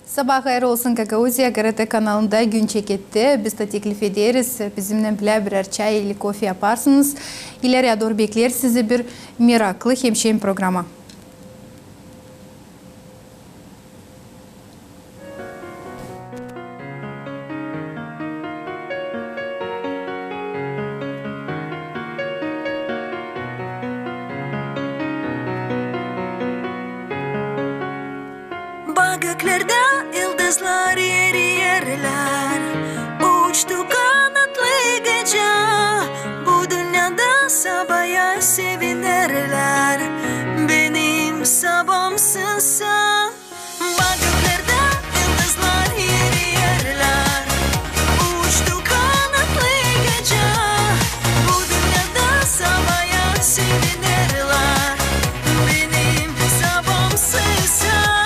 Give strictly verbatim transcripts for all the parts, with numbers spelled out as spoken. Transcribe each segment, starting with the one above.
Sabaa hayır olsun, Gagauziya. GRT kanalında Gün Çeketti. Biz dä teklif ederiz, bizimnän bilä birär çay ili kofe yaparsınız. İleriya dooru bekleer sizi bir meraklı hem şen programa. Bak, göklerdä yıldızlar eri-erlär, uçtu kanatlı gecä. Bu dünnedä sabaya sevinerlär, benim sabamsın sän. Bak, göklerdä yıldızlar eri-erlär, uçtu kanatlı gecä. Bu dünnedä sabaya sevinerlär, benim sabamsın sän.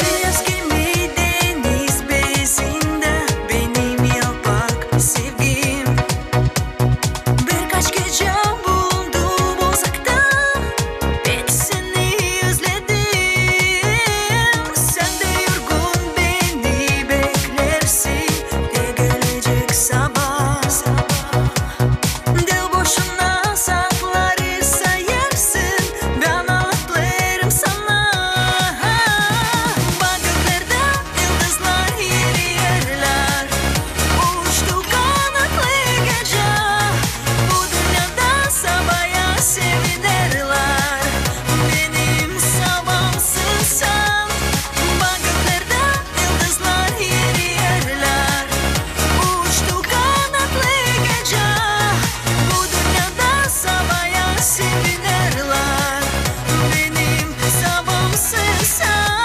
Beyaz gemi deniz bezindä, benim yalpak sevgim. Birkaç gecä bulundum uzakta, pek seni özledim. Sän dä yorgun beni beklersin, te gelecek sabaa. Diil boşuna saatları sayarsın, bän anlatêrım sana. Bak, göklerdä yıldızlar eri-erlär, uçtu kanatlı gecä. Bu dünnedä sabaya sevinerlär, benim sabamsın sän. Bak, göklerdä yıldızlar eri-erlär, uçtu kanatlı gecä. Bu dünnedä sabaya sevinerlär, benim sabamsın sän.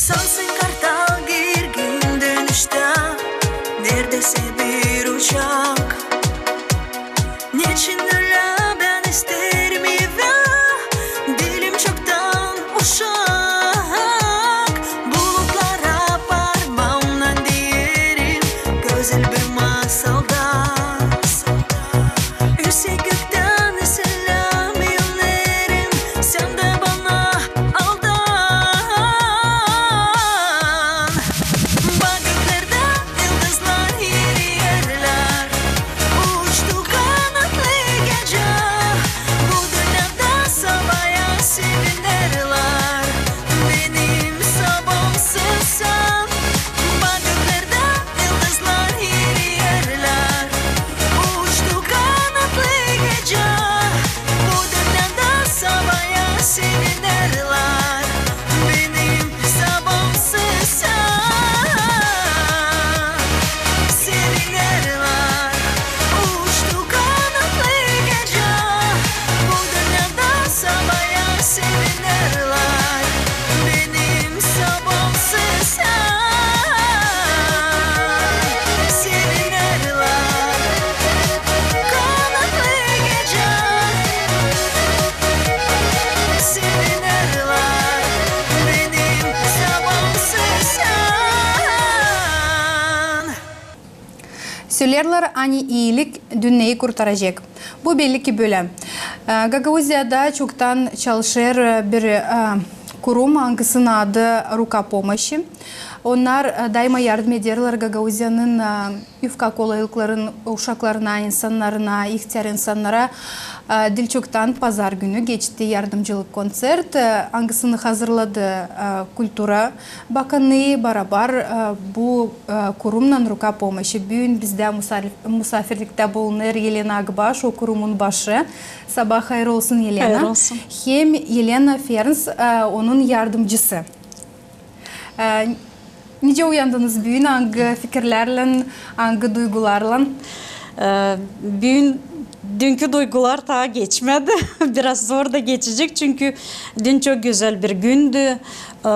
Sansın kartal girgin dönüştä, neredäsä bir uçak. Neçin ölä bän isteerim evä, diilim çoktan uşak. Bulutlara parmaamnan deerim, gözäl bir masalda. Üsä göktän seläm yolleerim, sän dä bana aldan. Bak, göklerdä yıldızlar eri-erlär, uçtu kanatlı gecä. Bu dünnedä sabaya sevinerlär, benim sabamsın sän. Bak, göklerdä yıldızlar eri-erlär, uçtu kanatlı gecä. Bu dünnedä sabaya sevinerlär, benim sabamsın sän. Sevinerlär, uçtu kanatlı gecä. Bu dünnedä sabaya sevinerlär, benim sabamsın sän. Sevinerlär, kanatlı gecä. Sevinerlär, benim sabamsın sän. Sölerlär, ani iilik dünneyi kurtaracek. Bu belli ki bölä. E, Gagauziyada çoktan çalışêr, e, bir, e, kurum, angısının adı «Рука помощи». Onnar, e, daima yardım ederlär Gagauziyanın, e, yufka kolaylıkların uşaklarına, insannarına, ihtiyar insannara. E, diil çoktan pazar günü geçti yardımcılık konţert, e, angısını hazırladı, e, kultura bakanı, barabar, e, bu, e, kurumnan «Рука помощи». Büün bizdä musaf-, musaafirliktä bulunêr Elena Akbaş, o kurumun başı. Sabaa hayır olsun, Elena. Hayır olsun. Hem Elena Ferns, e, onun yardımcısı. E, nicä uyandınız büün, angı fikirlärlän, angı duygularlan? E, büün Dünkü duygular taa geçmedi. Biraz zor da geçecek, çünkü dün çok gözäl bir gündü. Ee,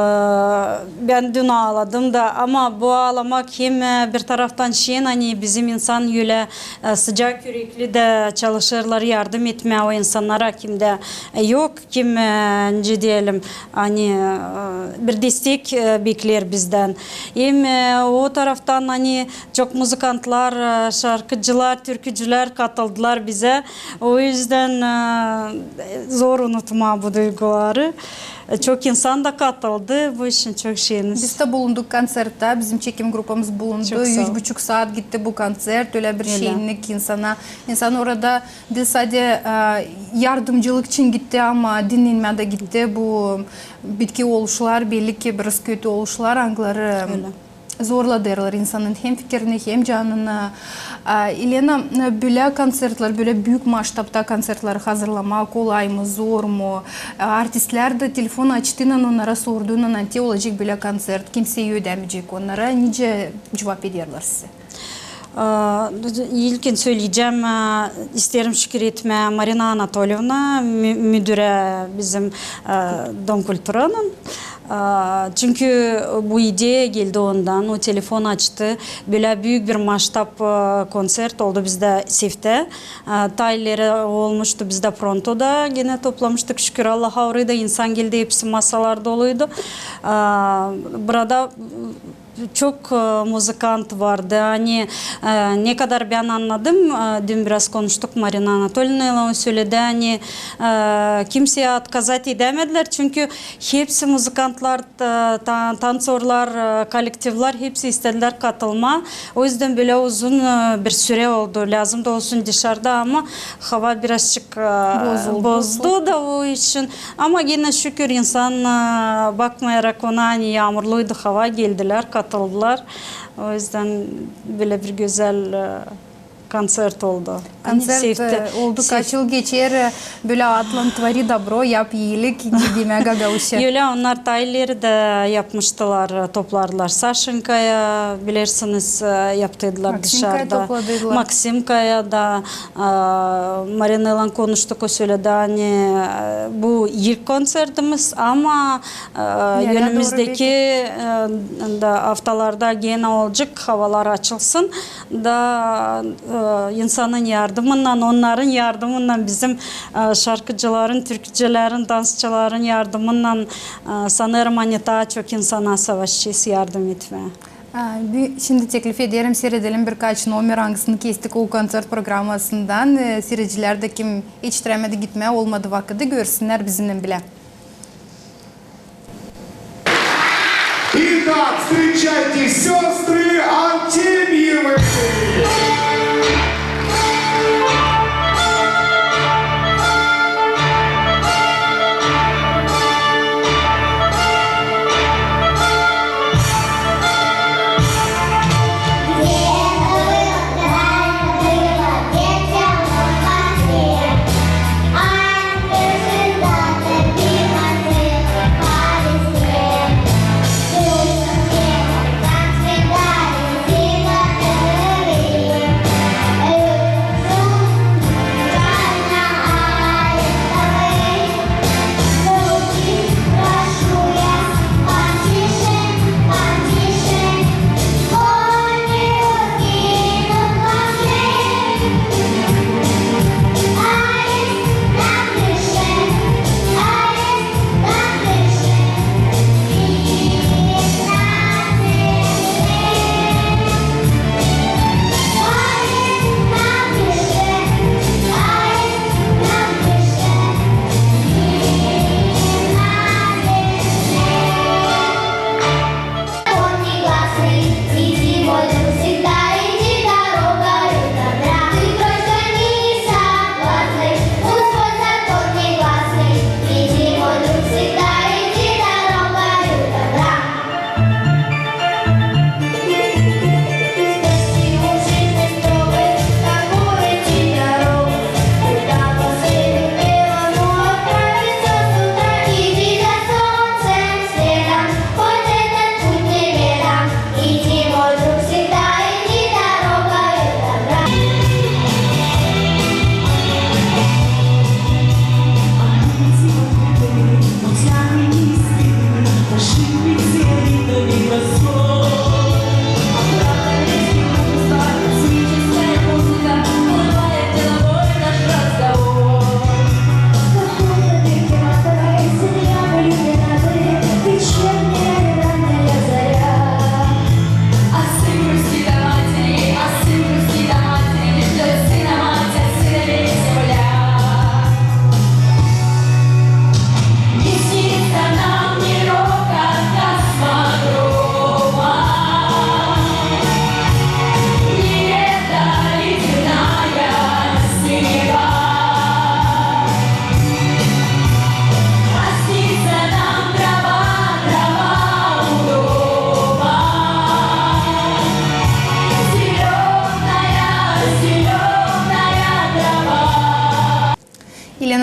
bän dün aaladım da, ama bu aalamak hem, e, bir taraftan şen, ani bizim insan ölä, e, sıcak ürekli dä çalışêrlar yardım etmää o insannara, kimdä, e, yok, kim, e, nicä deyelim, ani, e, bir destek, e, bekleer bizdän. Hem, e, o taraftan, ani çok muzıkantlar, e, şarkıcılar, türkücülär katıldılar bizä. O üzdän, e, zor unutmaa bu duyguları. E, çok insan da katıldı. Bu için çok şeniz. Biz dä bulunduk konserttä. Bizim çekim gruppamız bulundu. Çok saa ol. Üç buçuk saat gitti bu konsert. Ölä bir şennik insana. İnsan orada diil sade, e, yardımcılık için gitti, ama dinnenmää dä gitti. Bu bitki oluşlar, belli ki, biraz kötü oluşlar, angıları zorladêrlar insanın hem fikirini, hem canını. A, Elena, bölä konsertlär, bölä büük masştabta konsertlär hazırlamaa kolay mı, zor mu? A, artistlär dä telefon açtıynan onnara sorduunnan, ani te olacek bölä konsert, kimsey ödämeyecek onnara. Nicä cuvap ederlär sizä? A, ilkin söleyecäm, a, isteerim şükür etmää Marina Anatolevna, mü-, müdürä bizim, a, Dom kulturanın. A, çünkü bu ideya geldi ondan, o telefon açtı. Bölä büük bir masştab, a, konsert oldu bizdä seftä. A, taa ileri olmuştu bizdä Prontoda, genä toplamıştık, şükür Allaha, oraya da insan geldi, hepsi masalar doluydu. A, burada çok, e, muzıkant vardı. Ani, e, ne kadar bän annadım, e, dün biraz konuştuk Marina Anatolevnaylan, o söledi, ani, e, kimseyä otkazat edämedilär, çünkü hepsi muzıkantlar, ta-, ta-, tansorlar, e, kollektivlär hepsi istedilär katılmaa. O üzdän bölä uzun, e, bir sürä oldu. Lääzım da olsun dışarda, ama hava birazçık, e, bozdu da o için. Ama genä şükür insan, e, bakmayarak ona, ani yaamurluydu hava, geldilär, katıldılar. O üzdän bölä bir gözäl, e, konsert oldu. Konsert, e, oldu, kaç yıl geçer, e, bölä adlan «Твори добро», yap iilik, demää gagauzça. Ölä, onnar taa ileri dä yapmıştılar, e, topladılar Saşenkayı, bilersiniz, e, yaptıydılar dışarda. Maksimkayı topladıydılar. Maksimkayı da, e, Marinaylan konuştuk, o söledi, ani, e, bu ilk konsertimiz, ama, e, önümüzdeki, e, da aftalarda genä olacek, havalar açılsın. Da, e, insanın yardımınnan, onnarın yardımınnan, bizim, e, şarkıcıların, türkücülerin, dansçıların yardımınnan, e, sanêrım, ani taa çok insana savaşacez yardım etmää. E, bi-, şindi teklif ederim, siiredelim birkaç nomer, angısını kestik o konsert programmasından. E, siiredicilär dä, kim etiştirämedi gitmää, olmadı vakıdı, görsünnär bizimnän bilä. Итак, встречайте, сёстры Артемьевы!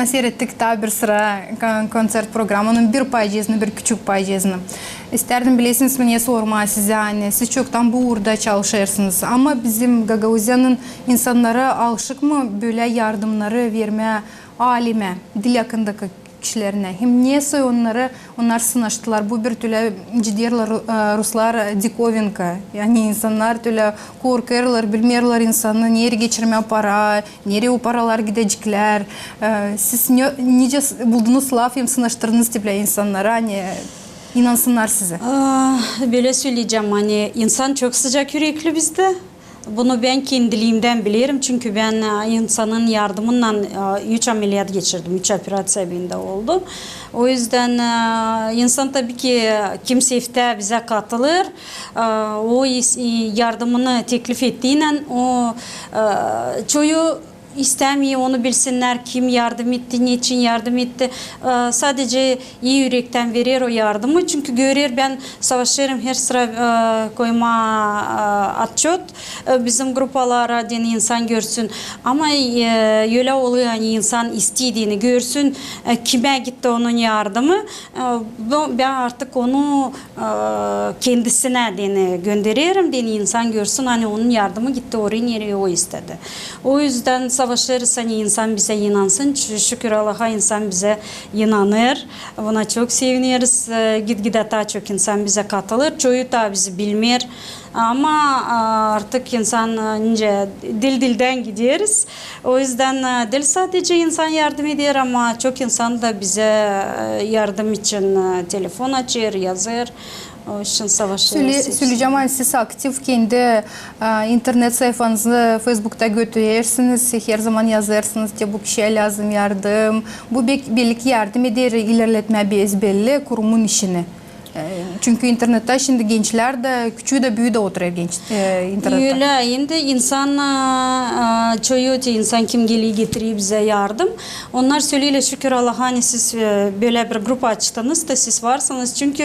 Seerettik taa bir sıra kon-, konsert programmanın bir parçasını, bir küçük parçasını. İstärdim, bilersiniz mi, ne sormaa sizä, ani siz çoktan bu uurda çalışêrsınız. Ama bizim Gagauziyanın insannarı alışık mı bölä yardımnarı vermää alemä, dil akındakı kişilerinä? Hem nesoy onnarı, onnar sınaştılar? Bu bir türlü, ciddi erlär, e, ruslar, e, dikovina. Yani insannar tölä korkêrlar, bilmeerlär insanı, nereyi geçirmää para, nereyi o paralar gideceklär. E, siz ne, nicä s-, buldunuz laf hem sınaştırdınız te bölä insannarı, ani inansınnar sizä? Aa, bölä söleyecäm, ani insan çok sıcak ürekli bizdä. Bunu bän kendiliimdän bilerim, çünkü bän, e, insanın yardımınnan, e, üç ameliyat geçirdim, üç operaţiya bendä oldu. O üzdän, e, insan, tabii ki, kim sevdä bizä katılêr, e, o is-, e, yardımını teklif ettiynän, o, e, çoyu istämeer onu bilsinnär, kim yardım etti, neçin yardım etti. E, sadece ii ürektän verer o yardımı, çünkü görer, bän savaşêrım her sıra, e, koymaa, e, otçot, e, bizim grupalara, deyni insan görsün. Ama, e, ölä olêr, ani insan isteer deyni görsün, e, kimä gitti onun yardımı. E, bu, bän artık onu, e, kendisinä, deyni, göndererim, deyni insan görsün, ani onun yardımı gitti oraya, nereyi o istedi. O üzdän savaşêrız, ani insan bizä inansın. Ş-, şükür Allaha, insan bizä inanêr. Buna çok sevineriz. E, gitgidä taa çok insan bizä katılêr. Çoyu taa bizi bilmeer. Ama, a, artık insan, e, nicä dil-dildän gideriz. O üzdän, e, diil sadece insan yardım eder, ama çok insan da bizä, e, yardım için, e, telefon açêr, yazêr. O üzdän savaşêrız. Söleyecäm, ani siz aktiv kendi, e, internet sayfanızı Feysbukta götürersiniz, herzaman yazêrsınız te bu kişiyä lääzım yardım. Bu bek-, beki yardım eder ilerletmää be-, belli kurumun işini. E, çünkü internettä şindi gençlär dä, küçüü dä, büüyü dä oturêr genç, e, internettä. Ölä, indi insan, a, a, çoyu te insan, kim geler, getirer bizä yardım. Onnar söleerlär, şükür Allaha, ani siz, e, bölä bir grupa açtınız da siz varsınız. Çünkü,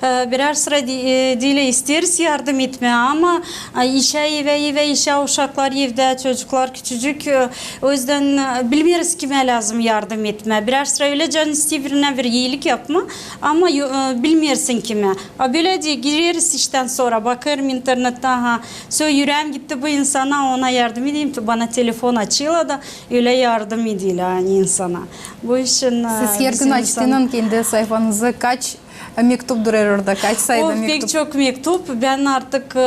e, birär sıra de-, e, deyni isteeriz yardım etmää, ama, a, işä, evä, evä, işä, uşaklar evdä, çocuklar küçücük. E, o üzdän, e, bilmeeriz, kimä lääzım yardım etmää. Birär sıra ölä can isteer birinä bir iilik yapmaa, ama yo-, e, bilmeersin kimä. A bölä dä gireriz iştän sora, bakêrım internettä, aha, sö-, üreem gitti bu insana, ona yardım edeyim. Bana telefon açêrlar da ölä yardım ederlär, ani, insana. Bu işin, e, siz hergün açtıynan kendi sayfanızı, kaç, e, mektup durêr orada, kaç sayıda mektup? Of, pek çok mektup. Bän artık, e,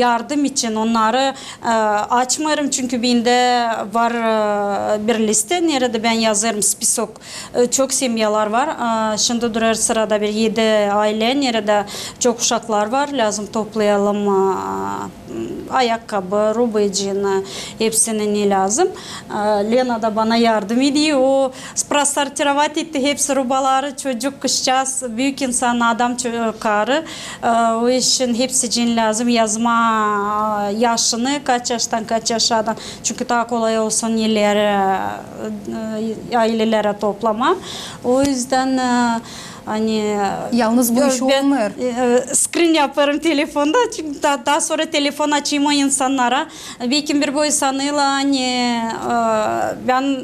yardım için onnarı, e, açmêêrım, çünkü bendä var, e, bir listä, neredä bän yazêrım, spisok. E, çok semyalar var. A, şindi durêr sırada bir edi aylä, neredä çok uşaklar var. Lääzım toplayalım, a, ayakkabı, rubacını, hepsini ne lääzım. A, Lena da bana yardım eder. O prosortirovat etti hepsi rubaları, çocuk, kızçaaz, büük insan, adam, ço-, karı. E, o işin hepsicin lääzım yazmaa, a, yaşını, kaç yaştan kaç yaşa. Çünkü taa kolay olsun, neler, e, e, aylelerä toplamaa. O üzdän, e, ani, yalnız bu iş olmêêr. E, e, screen yapêrım telefonda, çünkü da-, taa sora telefon açêrım o insannara. Beki bir boy sanêrlar, ani, e, bän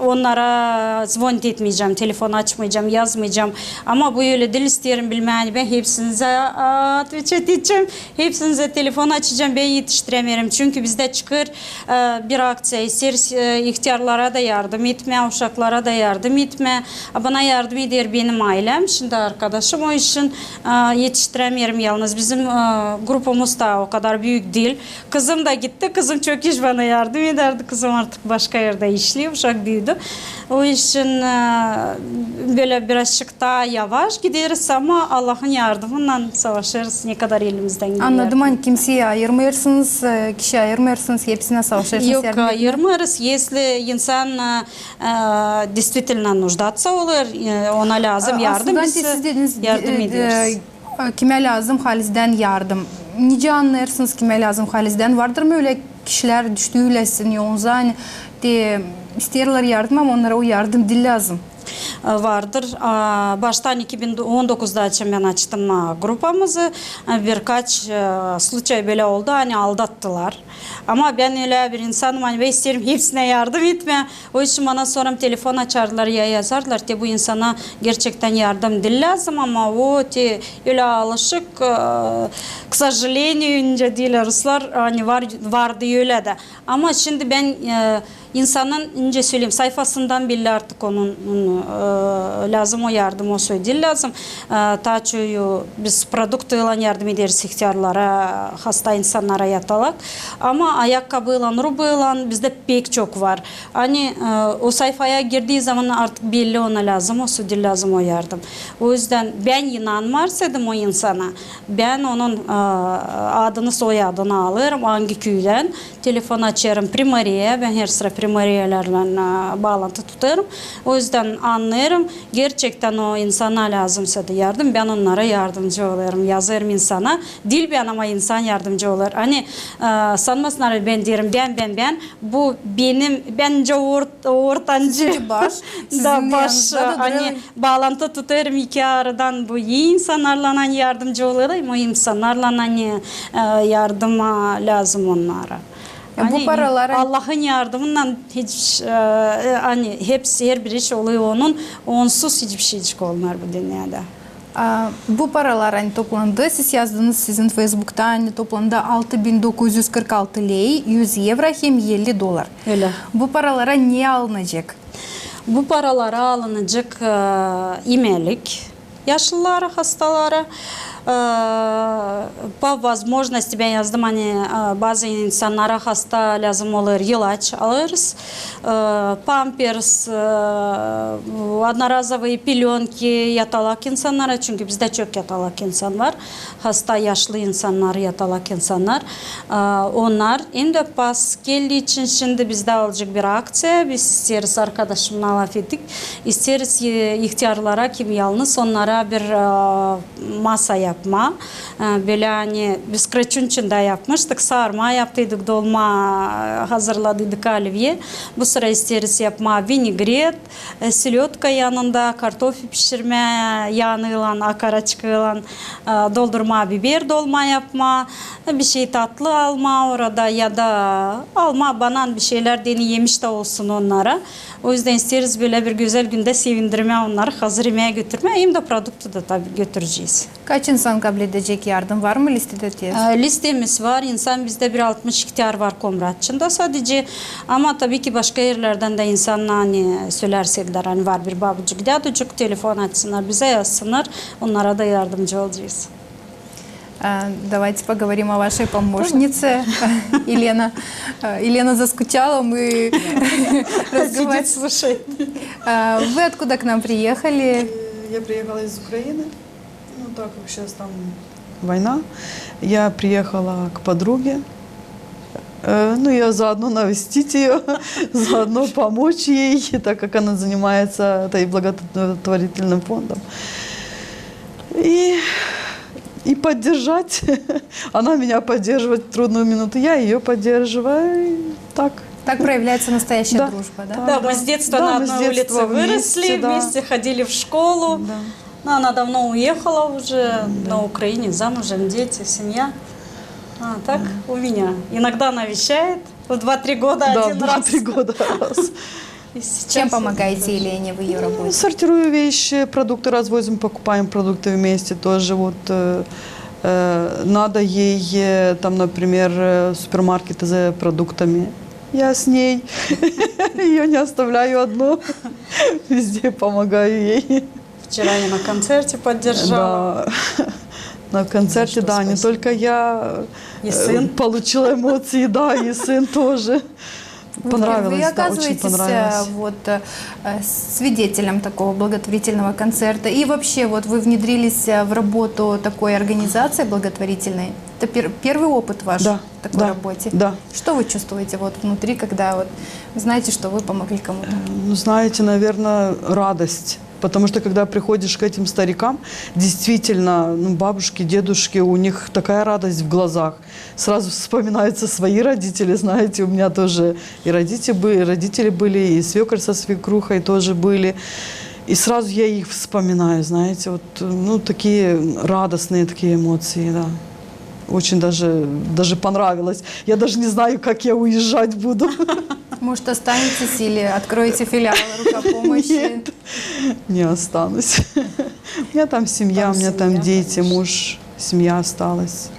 onnara zvonit etmeyecäm, telefon açmayacam, yazmayacam. Ama bu ölä diil, isteerim bilmää, ani bän hepsinizä, a, otveçat edecäm, hepsinizä telefon açacam, bän etiştirämeerim. Çünkü bizdä çıkêr, e, bir akţiya, isteeriz, e, ihtärlara da yardım etmää, uşaklara da yardım etmää. A, bana yardım eder benim aylem, şindi arkadaşım, o işin, e, etiştirämeerim yalnız. Bizim, e, grupamız da o kadar büük diil. Kızım da gitti. Kızım çok iş bana yardım edärdi. Kızım artık başka erdä işleer, uşak büüdü. O işin, e, bölä birazçık taa yavaş gideriz, ama Allahın yardımınnan savaşêrız, ne kadar elimizdän geler. Annadım, ani kimseyi ayırmêêrsınız, e, kişi ayırmêêrsınız, hepsinä savaşêrsınız. Yok, yardım etmää. Ayırmêêrız. Если insan, e, e, действительно нуждаться olur, e, ona lääzım yardım, biz yardım ederiz. E, kimä lääzım halizdän yardım? Nicä annêêrsınız, kimä lääzım halizdän? Vardır mı ölä kişilär, düştüler sizin yolunuza, ani te isteerlär yardım, ama onnara o yardım diil lääzım? e, vardır. A, baştan iki bin on dokuzda açan bän açtım, a, grupamızı. E, birkaç, e, случай bölä oldu, ani aldattılar. Ama bän ölä bir insanım, ani bän isteerim hepsinä yardım etmää. O için bana sora telefon açardılar ya yazardılar, te bu insana gerçektän yardım diil lääzım, ama o te ölä alışık, e, к сожалению, nicä deerlär ruslar, ani var, vardı ölä dä. Ama şindi bän, e, insanın, nicä söleyim, sayfasından belli artık onun, e, lääzım o yardım, o söz diil lääzım. E, taa çoyu biz produktaylan yardım ederiz ihtärlara, hasta insannara yatalak. Ama ayakkabıylan, rubaylan bizdä pek çok var. Ani, e, o sayfaya girdii zaman artık belli ona lääzım, o söz diil lääzım o yardım. O üzdän bän inanmarsaydım o insana, bän onun, e, adını, soyadını alêrım, angı küüdän, telefon açêrım primariyaya, bän her sıra primariyalärlän, e, baalantı tutêrım. O üzdän annêêrım, gerçektän o insana lääzımsa da yardım, bän onnara yardımcı olêrım, yazêrım insana. Diil bän, ama insan yardımcı olêr. Ani, e, sanmasınnar, bän deerim, bän, bän, bän, bu benim, bän nicä ort-, ortancı. Siz baş, da, sizin baş, yanınızda da ani durêr. Baalantı tutêrım iki aradan, bu ii insannarlan, ani yardımcı olêrım, o insannarlan, ani, e, yardıma lääzım onnara. Ya, bu paralar, ani Allahın yardımınnan hiç, e, e, ani hepsi, herbir iş olêr onun, onsuz hiçbir şeycik olmêêr bu dünnedä. A, bu paralar, ani toplandı, siz yazdınız sizin Feysbukta, ani toplandı altı bin dokuz üz kırk altı lei, üz evro hem elli dolar. Ölä. Bu paralara ne alınacek? Bu paralara alınacek, e, imelik yaşlılara, hastalara. E, по возможности bän yazdım, ani, e, bazı insannara hasta lääzım olêr ilaç alêrız. E, pampers, e, одноразовые пелёнки yatalak insannara, çünkü bizdä çok yatalak insan var. Hasta, yaşlı insannar, yatalak insannar. E, onnar, hem dä постель için şindi bizdä olacek bir akţiya. Biz isteeriz, arkadaşımnan lafettik, isteeriz, e, ihtärlara, kim yalnız, onnara bir, e, masa yapmaa. E, bölä, ani biz Kraçun için dä yapmıştık, sarma yaptıydık, dolma, e, hazırladıydık, olivye. Bu sıra isteeriz yapmaa vinegret, e, selödka yanında, kartofi pişirmää, yanıylan, akaraçkaylan, e, doldurmaa, biber dolma yapmaa, e, bir şey tatlı almaa orada ya da almaa banan, bir şeylär, deyni, emiş tä olsun onnara. O üzdän isteeriz bölä bir gözäl gündä sevindirmää onnarı, hazır imeä götürmää, hem dä produktu da tabii götürecez. Kaç insan kabul edecek yardım? Var mı listedä te? E, listemiz var. İnsan bizdä bir altmış ihtär var Komratçı'nda sadece. Ama tabii ki başka erlerdän dä insan, ani sölärsek dä, ani var bir babucuk, däducuk, telefon açsınnar, bizä yazsınnar, onnara da yardımcı olacez. А, давайте поговорим о вашей помощнице, Елена. А, Елена заскучала, мы разговариваем. Сидит, слушает. А, вы откуда к нам приехали? Э, я приехала из Украины. Ну, так как сейчас там война, я приехала к подруге. Э, ну, я заодно навестить её, заодно помочь ей, так как она занимается этой благотворительным фондом. И, и поддержать. Она меня поддерживает в трудную минуту, я её поддерживаю. И так. Так проявляется настоящая дружба, да? Да, мы с детства на одной улице выросли, вместе ходили в школу. Да. Но она давно уехала уже, на Украине, замужем, дети, семья. А так у меня. Иногда навещает, в два-три года один раз. Да, два-три года раз. Чем помогаете Елене в её работе? Ну, сортирую вещи, продукты развозим, покупаем продукты вместе тоже. Вот, э, э, надо ей, э, там, например, э, в супермаркет за продуктами. Я с ней. Её не оставляю одну. Везде помогаю ей. Вчера я на концерте поддержала. Да. На концерте, да, не только я, э, получила эмоции, да, и сын тоже. Понравилось, да, очень понравилось. Вы оказываетесь, э, вот, э, свидетелем такого благотворительного концерта. И вообще, вот вы внедрились, э, в работу такой организации благотворительной. Это пер-, первый опыт ваш в такой работе? Да, да. Что вы чувствуете вот внутри, когда вот вы знаете, что вы помогли кому-то? Э, ну, знаете, наверное, радость. Потому что, когда приходишь к этим старикам, действительно, ну, бабушки, дедушки, у них такая радость в глазах. Сразу вспоминаются свои родители, знаете, у меня тоже и родители бы-, и родители были, и свёкор со свекрухой тоже были. И сразу я их вспоминаю, знаете, вот, ну, такие радостные такие эмоции, да. Очень даже, даже понравилось. Я даже не знаю, как я уезжать буду. Может, останетесь или откроете филиал «Рука помощи»? Нет, не останусь. У меня там семья, у меня там дети, муж, семья осталась.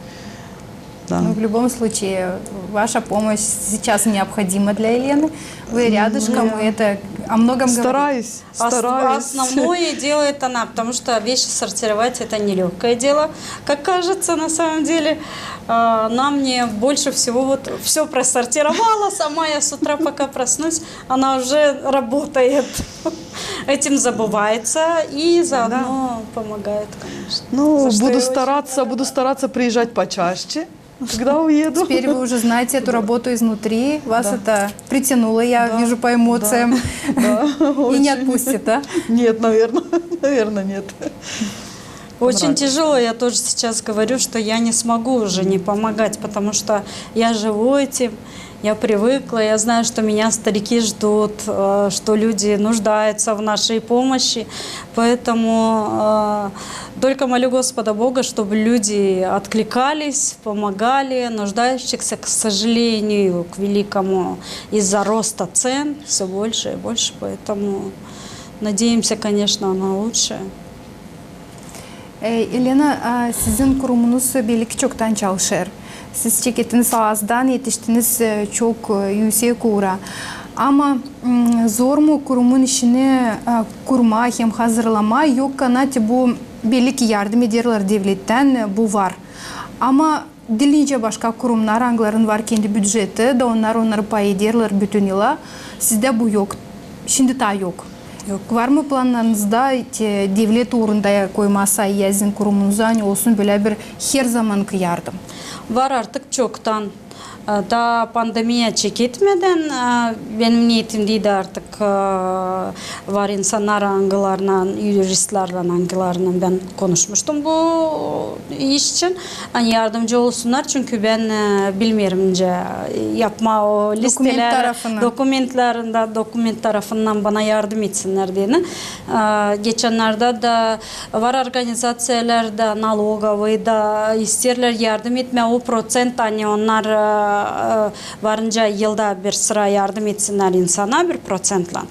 Да. Ну, в любом случае, ваша помощь сейчас необходима для Елены. Вы рядышком, и это о многом говорит. Стараюсь, стараюсь. Основное делает она, потому что вещи сортировать — это нелёгкое дело, как кажется на самом деле. Она мне больше всего вот всё просортировала сама, я с утра, пока проснусь, она уже работает. Этим забывается и заодно помогает, конечно. Ну, буду стараться, буду стараться приезжать почаще, когда уеду. Теперь вы уже знаете эту работу изнутри, вас это притянуло, я вижу по эмоциям. И не отпустит, да? Нет, наверное, наверное, нет. Очень тяжело, я тоже сейчас говорю, что я не смогу уже не помогать, потому что я живу этим, я привыкла, я знаю, что меня старики ждут, э, что люди нуждаются в нашей помощи. Поэтому э, только молю Господа Бога, чтобы люди откликались, помогали. Нуждающихся, к сожалению, к великому, из-за роста цен всё больше и больше. Поэтому надеемся, конечно, на лучшее. E, Elena, a, sizin kurumunuz belli ki çoktan çalışêr. Siz çekettiniz azdan, etiştiniz, e, çok, e, üüsek uura. Ama, m, zor mu kurumun işini, e, kurmaa hem hazırlamaa? Yok kanaa, bu belli ki yardım ederlär devlettän, e, bu var. Ama diil nicä başka kurumnar, angıların var kendi büceti, da onnar onnarı pay ederlär bütün yıla. Sizdä bu yok. Şindi taa yok. Yok. Var mı plannarınızda te devlet uurunda koymaa sayıya sizin kurumunuzun, ani olsun bölä bir herzamankı yardım? Var artık çoktan. E, taa pandemiya çeketmedän, e, benim niyetimdeydi artık, e, var insannar, angılarınnan, yuristlärlän, angılarınnan bän konuşmuştum bu iş için. Ani yardımcı olsunnar, çünkü bän, e, bilmeerim nicä yapmaa o listelär, dokumentlär, dokument tarafından bana yardım etsinnär deyni. E, geçennerdä dä var organizaţiyalär dä, налоговый da, isteerlär yardım etmää o proţent, ani onnar, e, e, varınca yılda bir sıra yardım etsinnär insana bir proţentlän.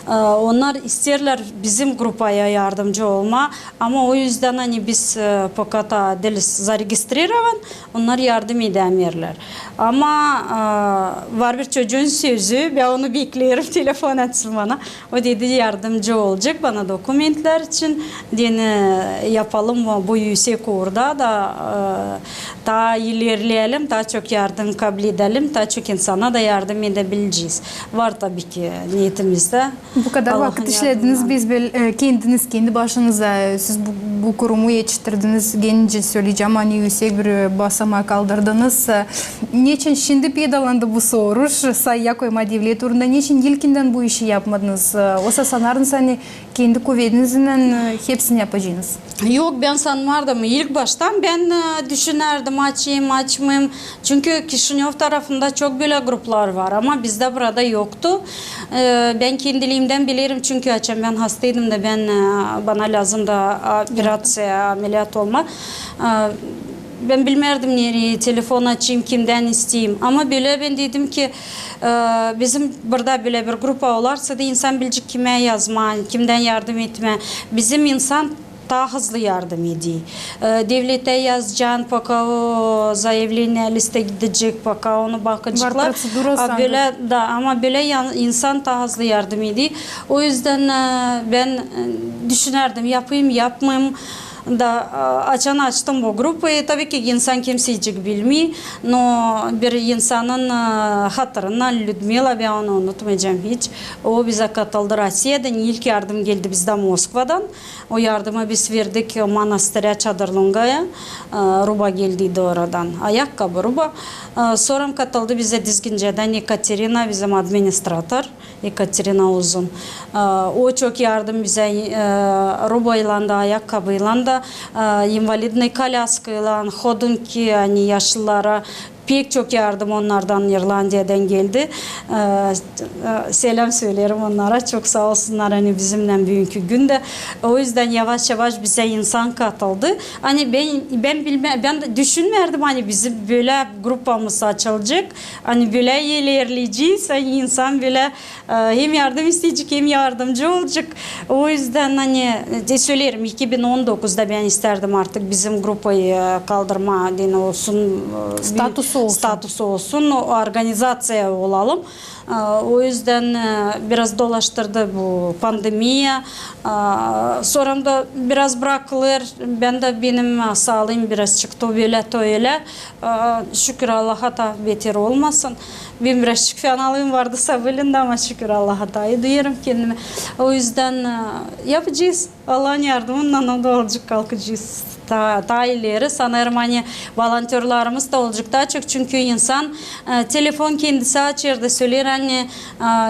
E, onnar isteerlär bizim grupaya yardımcı olmaa, ama o üzdän, ani biz, e, poka taa diiliz zaregistriravan, onnar yardım edämeerlär. Ama, e, var bir çocuun sözü, bän onu bekleerim, telefon etsin bana. O dedi, yardımcı olacek bana dokumentlär için. Deyni, yapalım bu üüsek uurda da, e, taa ilerleyelim, taa çok yardım kabledälim, taa çok insana da yardım edebilecez. Var tabii ki niyetimizdä. Bu kadar vakıt işlediniz, biz bel-, e, kendiniz, kendi başınıza, e, siz bu, bu kurumu etiştirdiniz, gencä söleyecäm, ani üüsek bir, e, basamaa kaldırdınız. E, neçin, şindi peydalandı bu soruş, sayıya koymaa devlet uurunda, neçin ilkindän bu işi yapmadınız? E, osa sanardınnız, ani kendi kuvediniznän, e, hepsini yapacenız. Yok, bän sanmardım. İlk baştan bän, e, düşünärdim, açayım, açmayım. Çünkü Kişinöv tarafında çok bölä gruplar var, ama bizdä burada yoktu. E, bän kendiliimdän bilerim, çünkü açan bän hastaydım da bän, e, bana lääzımdı operaţiya, ameliyat olmaa. E, bän bilmärdim, nereyi telefon açayım, kimdän isteyim. Ama bölä bän dedim ki, e, bizim burada bölä bir grupa olarsa da insan bilecek kimä yazmaa, kimdän yardım etmää. Bizim insan taa hızlı yardım eder. E, devletä yazacan, poka o zayavleniya listä gidecek, poka onu bakaceklar. Var proţedura sandım. A bölä, da, ama bölä insan taa hızlı yardım eder. O üzdän, e, bän, e, düşünärdim, yapayım, yapmayım. Da, e, açan açtım bu grupayı, tabii ki insan kimseycik bilmeer. No bir insanın, e, hatırından, Lüdmila, bän onu unutmayacam hiç. O bizä katıldı Rossiyadan, ilk yardım geldi bizdä Moskvadan. O yardımı biz verdik Manastıra Çadırlungaya, e, ruba geldiydi oradan. Ayakkabı, ruba. E, sora katıldı bizä Dizgincädän Ekaterina, bizim administrator Ekaterina Uzun. E, o çok yardım bizä, e, rubaylan da, ayakkabıylan da, e, invalidnıy kolyaskaylan, hodunki, ani yaşlılara pek çok yardım onnardan, İrlandiyadan geldi. E, e, selam söyleerim onnara. Çok saa olsunnar, ani bizimnän büünkü gündä. O üzdän yavaş-yavaş bizä insan katıldı. Ani bän, bän bilmä-, bän dä düşünmärdim, ani bizim bölä gruppamız açılacek. Ani bölä ilerleyecez, ani insan bölä E, hem yardım isteyecek, hem yardımcı olacek. O üzdän, ani, e, söleerim, iki bin on dokuzda bän istärdim artık bizim gruppayı, e, kaldırmaa, deyni olsun, e, bir statusı olsun. Statusı olsun, o organizaţiya olalım. E, o üzdän, e, biraz dolaştırdı bu pandemiya. E, sora da biraz brakılêr. Bän dä, benim, e, saalıım biraz çıktı bölä, to ölä. E, şükür Allaha, taa beter olmasın. Benim birazçık fenalıım vardı sa bölä dä, ama şükür Allaha, taa ii duyêrım kendimi. O üzdän, e, yapacez. Allahın yardımınnan o da olacek, kalkacez. Taa, taa ileri, sanêrım, ani volontörlarımız da olacek taa çok, çünkü insan, e, telefon kendisi açêr da söleer, ani,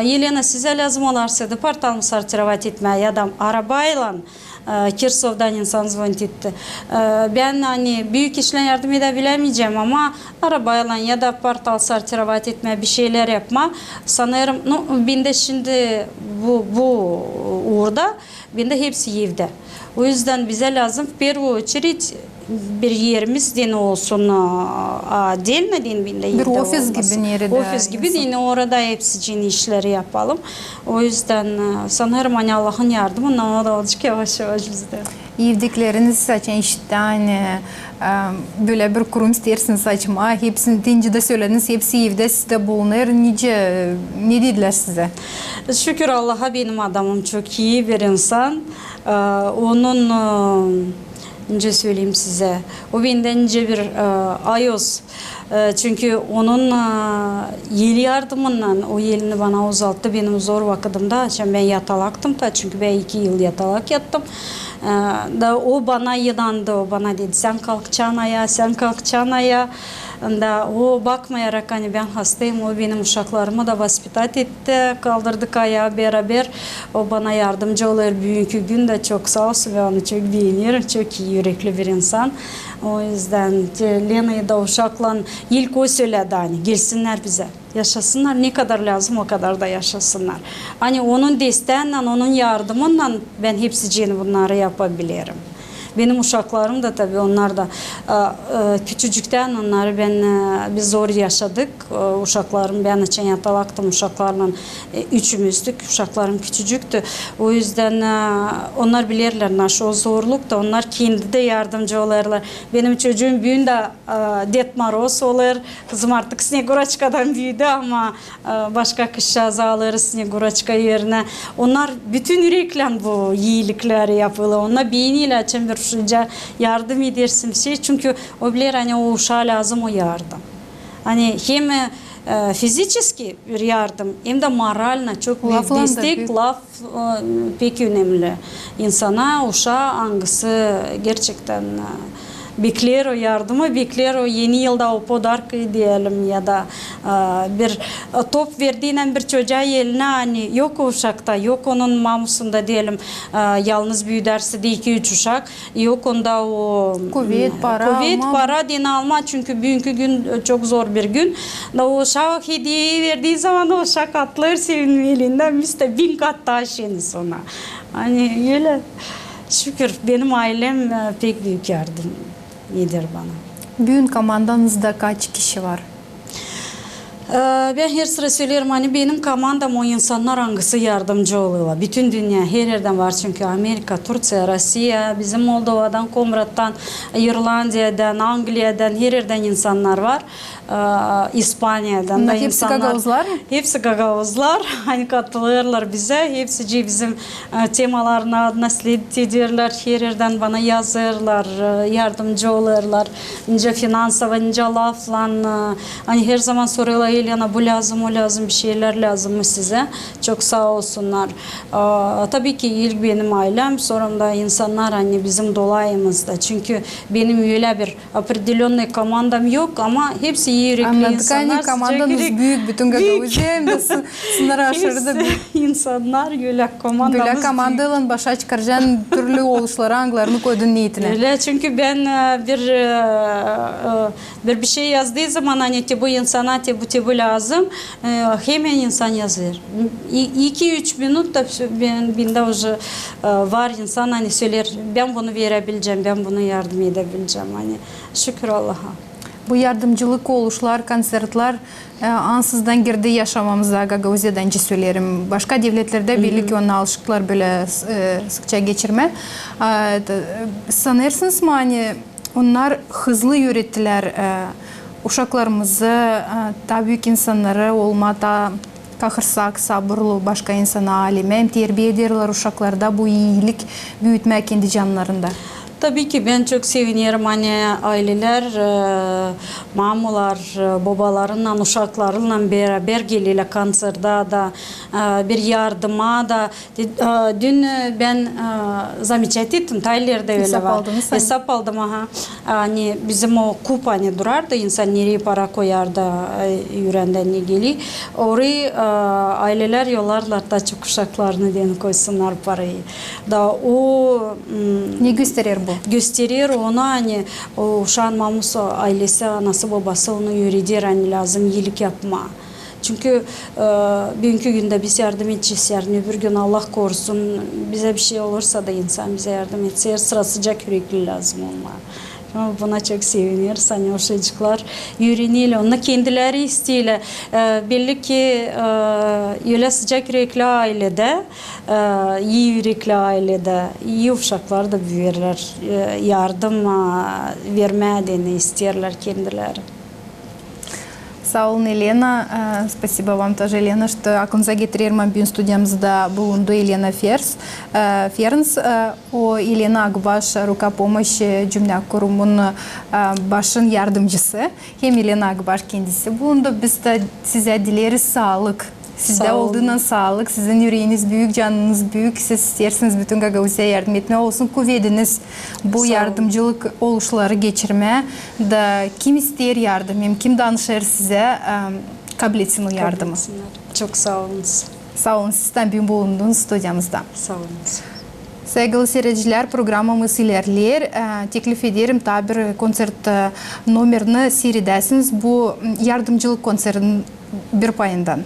e, Elena, sizä lääzım olarsa da portal sortirovat etmää ya da arabaylan, e, Kirsovdan insan zvonit etti. E, bän, ani, büük işlän yardım edäbilämeyecäm, ama arabaylan ya da portal sortirovat etmää, bir şeylär yapmaa, sanêrım, nu, bendä şindi bu, bu uurda, bendä hepsi evdä. O üzdän bizä lääzım в первую очередь bir erimiz deyni olsun, a, отдельно deyni bendä evdä olmasın. Bir ofis gibi neredä. Ofis gibi deyni, orada hepsicii işleri yapalım. O üzdän, e, sanêrım, ani Allahın yardımınnan o da olacek yavaş-yavaş bizdä. Evdäkileriniz açan işitti, ani, e, bölä bir kurum isteersiniz açmaa, hepsini, deyni dä sölediniz, hepsi evdä sizdä bulunêr. Nicä, ne dedilär sizä? Şükür Allaha, benim adamım çok ii bir insan. E, onun, e, nicä söleyim sizä, o bendän nicä bir, e, ayoz. E, çünkü onun, e, el yardımınnan o elini bana uzalttı benim zor vakıdımda, açan bän yatalaktım taa, çünkü bän iki yıl yatalak yattım. E, da o bana inandı, o bana dedi, sän kalkacan ayaa, sän kalkacan ayaa. Da o, bakmayarak, ani bän hastayım, o benim uşaklarımı da воспитать etti, kaldırdık ayaa beraber. O bana yardımcı olêr büünkü gündä, çok saa olsun, bän onu çok beenerim, çok ii ürekli bir insan. O üzdän te, Lenayı da uşaklan ilk o söledi, ani gelsinnär bizä. Yaşasınnar, ne kadar lääzım, o kadar da yaşasınnar. Ani onun desteendän, onun yardımınnan bän hepsicii bunnarı yapabilirim. Benim uşaklarım da, tabii, onnar da, e, e, küçücüktän onnarı bän, e, biz zor yaşadık. E, uşaklarım, bän açan yatalaktım uşaklarlan, e, üçümüzdük, uşaklarım küçücüktü. O üzdän, e, onnar bilerlär, naşı o zorluk da, onnar kendi dä yardımcı olêrlar. Benim çocuum büün dä, e, Ded Moroz olêr. Kızım artık Sneguraçkadan büüdü, ama, e, başka kızçaazı alêrız Sneguraçka erinä. Onnar bütün üreklän bu iilikleri yapêrlar. Onnar beenerlär, açan bir uşaca yardım edersin bir şey. Çünkü o biler, ani o uşaa lääzım o yardım. Ani hem, e, физически bir yardım, hem dä moralno çok büük destek, laf, e, pek önemli insana, uşaa, angısı gerçektän, e, bekleer o yardımı, bekleer o eni yılda o podarkayı deyelim, ya da, e, bir, e, top verdiynän bir çocuğa elinä, ani yok o uşakta, yok onun mamusunda deyelim, e, yalnız büüdärse dä iki-üç uşak, yok onda o, kuvet, m, para kuvet, alma. Para deyni almaa, çünkü büünkü gün, e, çok zor bir gün. Da o uşaa hediyeyi verdiyi zaman o uşak atlêêr sevinmelindän, biz dä bin kat taa şeniz ona. Ani ölä, şükür, benim aylem, e, pek büük yardım eder bana. Büün komandanızda kaç kişi var? E, bän her sıra söleerim, ani benim komandam o insannar, angısı yardımcı olêrlar. Bütün dünnä, her erdän var, çünkü Amerika, Turţiya, Rossiya, bizim Moldovadan, Komrattan, İrlandiyadan, Angliyadan, her erdän insannar var. E, İspaniyadan da insannar. Bunnar hepsi gagauzlar mı? Hepsi gagauzlar. Ani katılêrlar bizä, hepsicii bizim e, temaların adına sledit ederlär, her erdän bana yazêrlar, e, yardımcı olêrlar, nicä finansova, nicä laflan, e, ani her zaman sorêrlar, Elena, bu lääzım, o lääzım, bir şeylär lääzım mı sizä? Çok saa olsunnar. E, tabii ki, ilk benim aylem, sora da insannar, ani bizim dolayımızda. Çünkü benim ölä bir определённый komandam yok, ama hepsi ii ürekli insannar, sıcak ürek. Annadık, ani komandanız büük, bütün Gagauziya, hem dä sı-, sınırı aşırı da büük. İnsannar, ölä komandamız büük. Bölä komandaylan başa çıkaracan türlü oluşları, angılarını koydun neetinä. Ölä, çünkü bän, e, bir, e, e, Bir, bir şey yazdıı zaman, ani te bu insana, te bu, te bu lääzım, e, hemen insan yazêr. İ-, iki-üç minut da bän, bendä uje, e, var insan, ani söleer, bän bunu verebilecäm, bän bunu yardım edebilecäm. Ani şükür Allaha. Bu yardımcılık oluşlar, konsertlär, e, ansızdan girdi yaşamamıza, Gagauziyadan cı söleerim. Başka devletlerdä belli ki, onnar alışıklar bölä, e, sıkça geçirmää. E, sanêrsınız mı, ani onnar hızlı üürettilär, e, uşaklarımızı, e, taa büük insannarı olmaa, taa kahırsak, sabırlı başka insana, alemä, hem terbiä ederlär uşaklarda bu iilik büütmää kendi cannarında. Tabii ki, bän çok sevinerim, ani aylelär, e, mamalar, e, bobalarınnan, uşaklarınnan beraber gelerlär konsertä da, e, bir yardıma da. E, dün, e, bän, e, zamecat ettim, Taylerdä ölä var. Esap aldınız, ani? Esap aldım, aha. Ani bizim o kupa, ani durardı, insan nereyi para koyardı, e, üreendä ne geler. Orayı, e, aylelär yollarlar taa çok uşaklarını deyni koysunnar parayı. Da o, m, ne gösterer bu? Gösterer onu, ani o uşaan maması, aylesi, anası, bobası onu üüreder, ani lääzım iilik yapmaa. Çünkü, e, büünkü gündä biz yardım edecez, yarın öbür gün, Allah korusun, bizä bir şey olursa da insan bizä yardım etse, sıra sıcak ürekli lääzım olmaa. Ama buna çok sevineriz, ani uşacıklar üürenerlär, onu kendileri isteerlär. E, belli ki, e, ölä sıcak ürekli ayledä, e, ii ürekli ayledä ii uşaklar da büüyerlär, e, yardım, e, vermää deyni isteerlär kendileri. Saa olun, Elena. E, спасибо вам тоже, Елена, что aklınıza getirerim, büün studiyamızda bulundu Elena Fers. E, Ferns, e, o Elena Akbaş, "Рука помощи" cümlä kurumun, e, başın yardımcısı. Hem Elena Akbaş kendisi bulundu. Biz dä sizä dileriz saalık. Sizdä olduunnan saalık, sizin üreeniz büük, canınız büük, siz isteersiniz bütün Gagauziyaya yardım etmää, olsun kuvediniz bu yardımcılık oluşları geçirmää. Da kim isteer yardım, hem kim danışêr sizä, e, kabletsin o yardımı. Çok saa olunuz. Saa olun, siz dä büün bulundunuz studiyamızda. Saa olunuz. Saygılı siiredicilär, programamız ilerleer. E, teklif ederim taa bir koncert, e, nomerini siiredäsiniz bu, m, yardımcılık konsertinin bir payından.